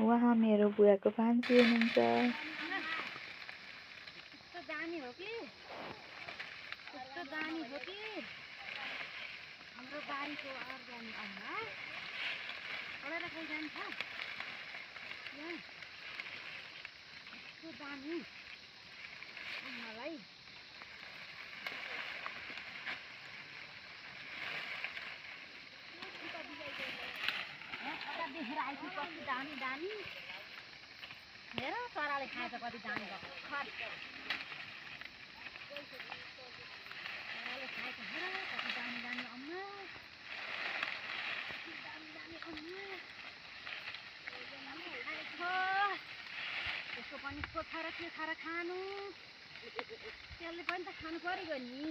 उहाँ मेरो बुवाको भान्जी हुनुहुन्छ। कस्तो दामी हो कि हाम्रो बारीको अर्ग्यानिक अम्मा पढेर खै जान्छ यहाँ कस्तो दामी अम्मालाई देखेर आइसक्यो कति दामी दामी हेर चराले खाएछ कति दामी भएको चराले खाएछ हेर कति दामी दामी अम्मा त्यसको पनि खोथार के खाएर खानु त्यसले पनि त खानु पऱ्यो नि